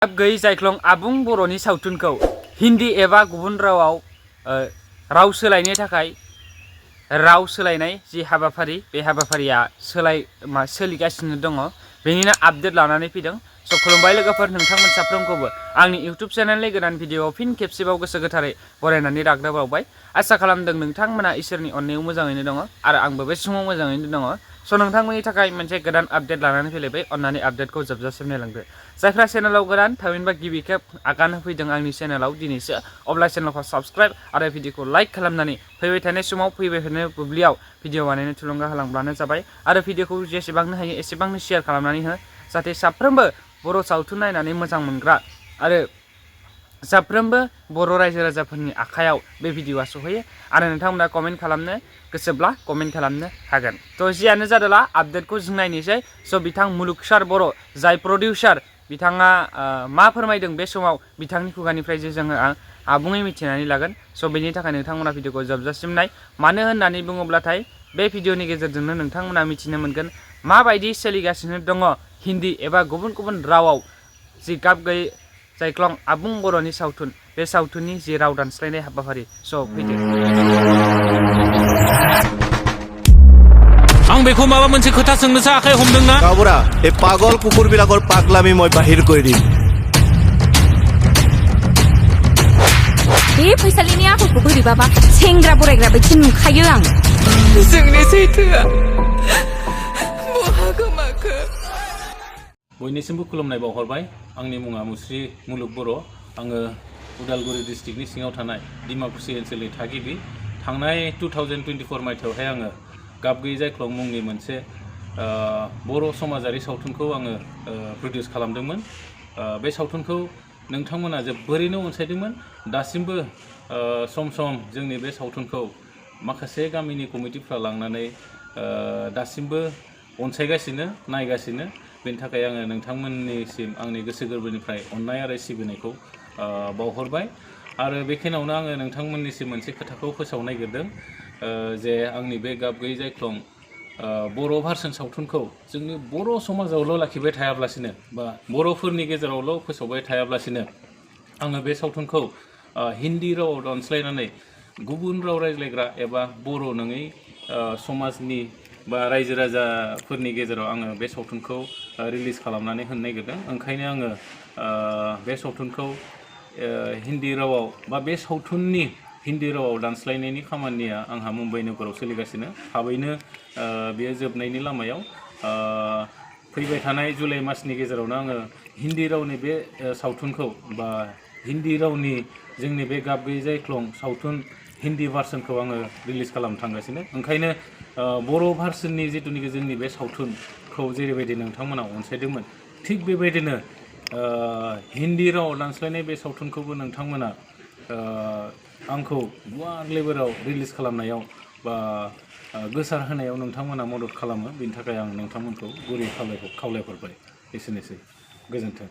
गाब गैयै जायख्लं आबुं बर'नि सावथुनखौ हिन्दी एबा गुबुन रावाव राव सोलायनो थाखाय राव सोलायनाय जि हाबाफारि बे हाबाफारिया सोलिगासिनो दङ। बेनिनो आपडेट लानानै फैदों। स' खुलुमबाय लोगोफोर, नोंथांमोन साफ्रोमखौबो आंनि इउट्युब चेनेलनि गोदान भिडिअआव फिन खेबसेबाव गोसो गोथारै बरायनानै राग्दाबावबाय। आसा खालामदों नोंथांमोना इसोरनि अननायाव मोजाङैनो दङ आरो आंबो बे समाव मोजाङैनो दङ। स' नोंथांमोननि थाखाय मोनसे गोदान आपडेट लानानै फैलायबाय। अन्नानै आपडेटखौ जोबजासिम नायलांदो। जायफ्रा चेनेलाव गोदान थामहिनबा गिबि खेब आगान होफैदों आंनि चेनेलाव दिनैसो, अब्ला चेनेलखौ साबस्क्राइब आरो भिडिअखौ लाइक खालामनानै फैबाय थानाय समाव फैबाय थानाय बुब्लियाव भिडिअ बानायनो थुलुंगा होलांब्लानो जाबाय। आरो भिडिअखौ जेसेबांनो हायो एसेबांनो शेयार खालामनानै हो, जाहाथे साफ्रोमबो बर' सावथुन नायनानै मोजां मोनग्रा आरो साफ्रोमबो बर' रायजो राजाफोरनि आखायाव बे भिडिअआ सहैयो आरो नोंथांमोना कमेन्ट खालामनो गोसोब्ला कमेन्ट खालामनो हागोन। थ' जियानो जादोला आपडेटखौ जों नायनोसै। स' बिथां मुलुगसार बर' जाय प्रडिउसार, बिथाङा मा फोरमायदों बे समाव बिथांनि खुगानिफ्राय जे जोङो आबुङै मिथिनानै लागोन। स' बेनि थाखाय नोंथांमोना भिडिअखौ जोबजासिम नाय। मानो होननानै बुङोब्लाथाय बे भिडिअनि गेजेरजोंनो नोंथांमोना मिथिनो मोनगोन माबायदि सोलिगासिनो दङ हिन्दी एबा गुबुन गुबुन रावाव जि गाब गैयै जायख्लं आबुं बर'नि सावथुन, बे सावथुननि जि राव दानस्लायनाय हाबाफारि। स' फैदो। आं बेखौ माबा मोनसे खोथा सोंनोसो आखाइ हमदोंना? गावबुरा, এই পাগল কুকুরবিলাকৰ পাগলামি মই বাহিৰ কৰি দিম। बे फैसालिनि आखलखौ बोरैबाबा सेंग्रा बोरायग्रा बायदि नुखायो आं। जोंनि सैथोआ बहा गोमाखो? बयनिसिमबो खुलुमनाय बावहरबाय। आंनि मुङा मुस्रि मुलुग बर'। आङो उदालगुरि डिस्ट्रिक्टनि सिङाव थानाय डिमाकुसि ओनसोलनि थागिबि। थांनाय 2024 मायथाइयावहाय आङो गाब गैयै जायख्लं मुंनि मोनसे बर' समाजारि सावथुनखौ आङो प्रडिउस खालामदोंमोन। बे सावथुनखौ नोंथांमोना जोबोरैनो अनसायदोंमोन। दासिमबो सम सम जोंनि बे सावथुनखौ माखासे गामिनि कमिटिफ्रा लांनानै दासिमबो अनसायगासिनो, नायगासिनो। बेनि थाखाय आङो नोंथांमोननिसिम आंनि गोसो गोरबोनिफ्राय अननाय आरो सिबिनायखौ बावहरबाय। आरो बेखिनियावनो आङो नोंथांमोननिसिम मोनसे खोथाखौ फोसावनो नागिरदों जे आंनि बे गाब गैयै जायख्लं बर' भार्सन सावथुनखौ जोंनि बर' समाजावल' लाखिबाय थायाब्लासिनो बा बर'फोरनि गेजेरावल' फोसावबाय थायाब्लासिनो आङो बे सावथुनखौ हिन्दी रावाव दानस्लायनानै गुबुन राव रायज्लायग्रा एबा बर' नङै समाजनि बा रायजो राजाफोरनि गेजेराव आङो बे सावथुनखौ रिलिज खालामनानै होनो नागिरदों। ओंखायनो आङो बे सावथुनखौ हिन्दी रावाव बा बे सावथुननि हिन्दी रावाव दानस्लायनायनि खामानिया आंहा मुम्बाइ नोगोराव सोलिगासिनो। थाबैनो बेयो जोबनायनि लामायाव। फैबाय थानाय जुलाइ मासनि गेजेरावनो आङो हिन्दी रावनि बे सावथुनखौ बा हिन्दी रावनि जोंनि बे गाब गैयै जायख्लं सावथुन हिन्दी भार्सनखौ आङो रिलिज खालामनो थांगासिनो। ओंखायनो बर' भार्सननि जिथुनिखि जोंनि बे सावथुनखौ जेरैबायदि नोंथांमोना अनसायदोंमोन, थिग बेबायदिनो हिन्दी रावाव दानस्लायनाय बे सावथुनखौबो नोंथांमोना आंखौ गुवार लेभेलाव रिलिज खालामनायाव बा गोसार होनायाव नोंथांमोना मदद खालामो। बेनि थाखाय आं नोंथांमोनखौ गुरै खावलायहरबाय। एसेनोसै, गोजोन्थों।